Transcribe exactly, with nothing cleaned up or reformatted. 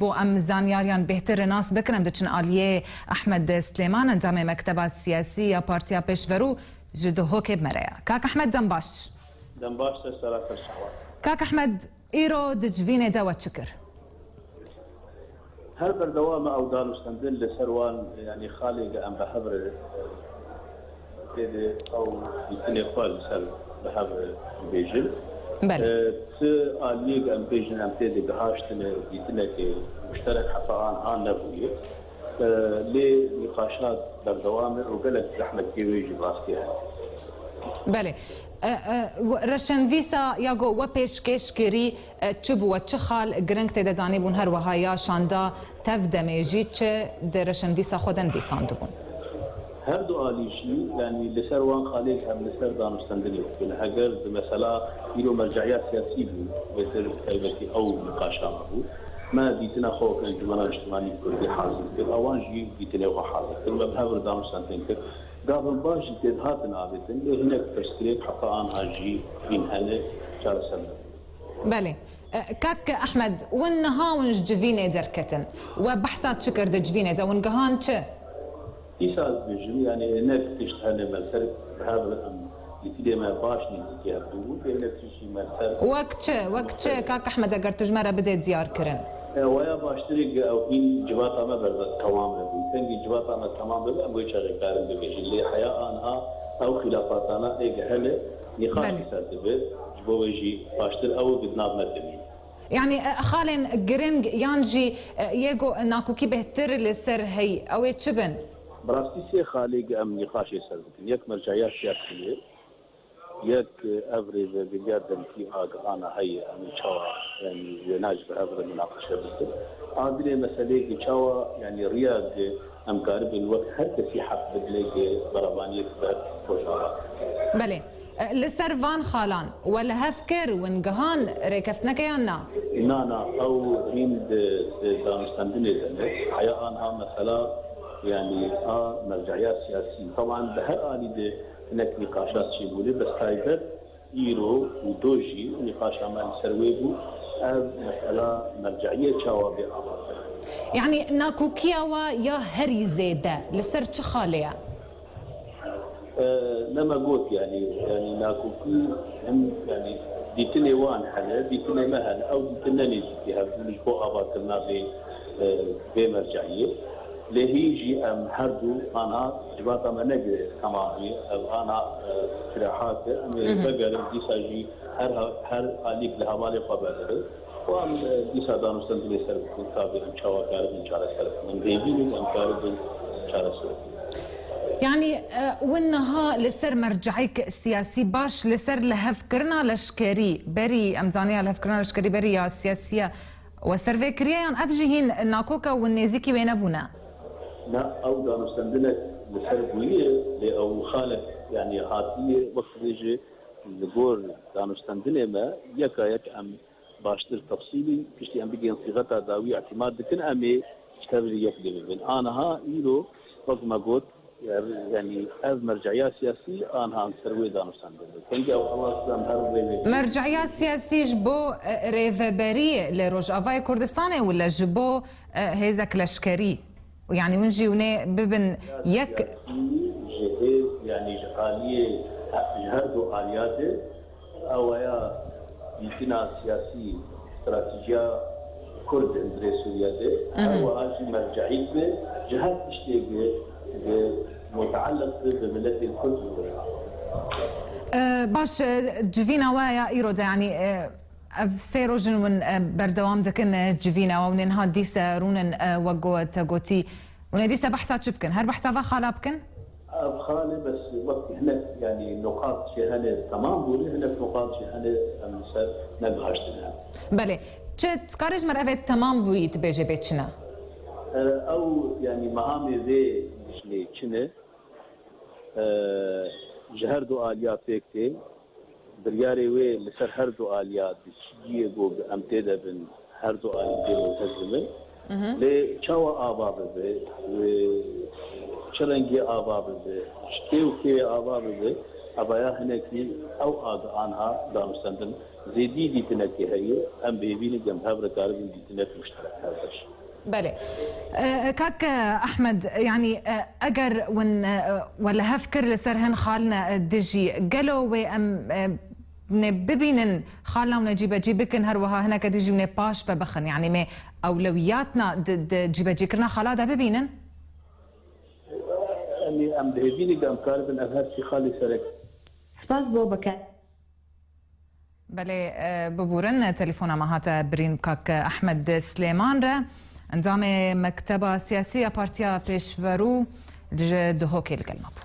Bo em zanyariyan bêhtir nas bikin, em diçin aliyê Ehmed Silêman, endamê Mekteba Siyasî ya Partiya Pêşverû ji Duhokê bi me re ye. Kak Ehmed, dem baş. Dem baş, te sera xweş, Şehwar. Kak Ehmed, îro di civînê de we çi kir? Her berdewam e ew danûstendin li ser wan, yanî xalê ge em bi hev re, e, tê de ew dîtinê xwe li ser bi hev re bêjin. Belê. E, ti aliyê ge em bêjin em tê de gihaştine dîtinekê muşterek heta anha nebûye. E, lê nîqaşa berdewam e û gelek zehmetiyê wê jî rastî hene. Belê. E, e, w-, reşenvîsa ya ku we pêşkêş kirî, e, çi bû, we çi xal giring tê de danîbûn, her wiha ya şanda tev demê jî çi di reşenvîsa xwe de nivîsandibûn? Her du alî jî, yanî li ser wan xalê em li ser danûstendinê dikin. Heger di mesela îro merceya siyasî bû, bêtir taybetî ew nîqaşa me bû. Me dîtina xwe wek Encûmena Niştimanî Kurdî hazir kir. Ewan jî dîtinê xwe hazir kir. Me bi hev re danûstendin kir. Gavin baş jî tê dihatin avêtin, lê hinek pirsgirêk heta anha jî hîn hene, çareser nebûn. Belê. E, Kak Ehmed, win niha win ji civînê derketin. We behsa çi kir di civînê de? Win gihan çi? Dîsa ez dibêjim, yanî hinek tişt hene me li ser bi hev re em dîtinê me baş nêzîkî hev bû, lê hinek tişt jî me li ser Wek çi? Wek çi? Kak Ehmed, eger tu ji me re bidê diyar kirin. E, waya baştirê ge ew hîn civata me berbe temam bibû. Kengî civata me temam bibe, em wê çaxê karin bibêjin. Lê heya anha ew xîlafatana ê ge hene, nîqaş Belê. li ser dibe. Ji bo wê jî baştir ew bi nav me tevî. Yanî, e, xalên giring yan jî, e, yê ku nakokî bêhtir li ser heyî, ew ê çi bin? Bi rastî sê xalê ge em nîqaşê ser dikin. Yek merceya siyasî ye. Yek, e, ev rêveberiya demkî a gihana heye, em ê çawa, yanî, wêna ji bi hev re munaqeşe bikin. A dilê meseleyê ki çawa, yanî, riya ki em karibin wek her kesî heq bidine ki berevaniyê ki ber Rojava. Belê. E, li ser van xalan we li hev kir, win gihan rêkeftineke yan na? Na, na, ew hîn di, di danûstendinê de ne. Heya anha mesela, yanî, a merceya siyasî. Teban di her alî de hinek nîqaşat çêbûne, bes taybet îro û do jî nîqaşa me li ser wê bû, ev mesela merceiyê çawa bê avakirin. Yanî nakokiya we ya herî zêde li ser çi xalê ye? E, ne me got, yanî, yanî nakokî him, yanî dîtinê wan hene, dîtinê me hene, ew dîtin ne nêzîkî hev bûn ji bo avakirina vê, e, vê merceiyê. Lê hîn jî em her du anha civata me negire temam bûye. Ev ana, e, firahat e. Em ê Mhm. vegerin, dîsa jî her ha-, her alîk li hevalê xwe vegerin. Û em, e, dîsa danûstendinê ser bikin, ka bê em çawa karibin çareser bikin. Em hêvî ne em karibin çareser bikin. Yanî, e, win niha li ser mercehek siyasî baş, li ser lihevkirina leşkerî, berî, em zaniya lihevkirina leşkerî berî ya siyasî ye, we ser vê kiriye yan ev jî hîn nakoka win nêzîkî wê nebûne? Na, ew danûstendinek li ser bûye, lê ew xalek, yanî hatiye, wek dibêje, li gor danûstendinê me yeka yek em baştir tefsîlî piştî em bigihên sîxeta dawî îtîmat dikin, em ê ji tev re yek lê bibin. Aniha îro, wek me got, yanî ev merceya siyasî aniha em ser wê danûstendin. Kengî ew xelas em her wê vê Merceya siyasî ji bo, e, rêveberî li Rojavayê Kurdistanê wile ji bo, e, hêzek leşkerî? Yanî hûn jî hûn ê bibin yek. Siyasî ji hêz, yanî ji aliyê, ji her du aliya de, ew ya dîtina siyasî, stratejiya Kurd di hundirê Sûriye de, Mhm. her wiha jî merceîk be ji her tiştê ku, ku mutealliq be bi miletên Kurd û Rojava. E, baş, e, civîna we ya îro de, yanî, e, Ev sê roj in hûn, e, berdewam dikin, e, civîna we, hûn ê niha dîse rûnin, e, wek ku te gotî. Hûn ê dîse behsa çi bikin? Her behsa va xala bikin? Ev xalê bes wek hinek, yanî, nuqat jê hene temam bûne, hinek nuqat jê hene em li ser negihaştine. Belê. Çi, tu karê ji me re evê temam bûyî tu bêjê bê çi ne? E, ew, yanî, mehamê vê dijlê çi ne? E, ji her du aliya pêk tê. Biryarê wê li ser her du aliya di çi cihê ku em tê de bin, her du alî tê multezim in. Mhm. Lê çawa ava bibe, wê çi rengî ava bibe, ji kê û kê ava bibe, evaya hinekî ew a di anha danûstendin zêdî dîtinekê heye, em bi hêvî ne ku em hev re karibin dîtinek muşterek hev bêjin. Belê. E, kak Ehmed, yanî, e, eger win, e, we li hev kir li ser hin xalina, e, dijî, gelo wê em, e, ne bibînin xalina wan cîbecî bikin, her wiha hineke dijî wan paş ve bixin? Yanî me ewlewiyatna di, di cîbecîkirina xala de bibînin? Em, em di hêvînê de em karibin ev her çî xalê serek. Spas bo bike. Belê, e, bibûrin, telefona me hate birîn kak Ehmed Silêman re. Endamê Mekteba Siyasî ya Partiya Pêşverû ji Duhokê li gel me bû.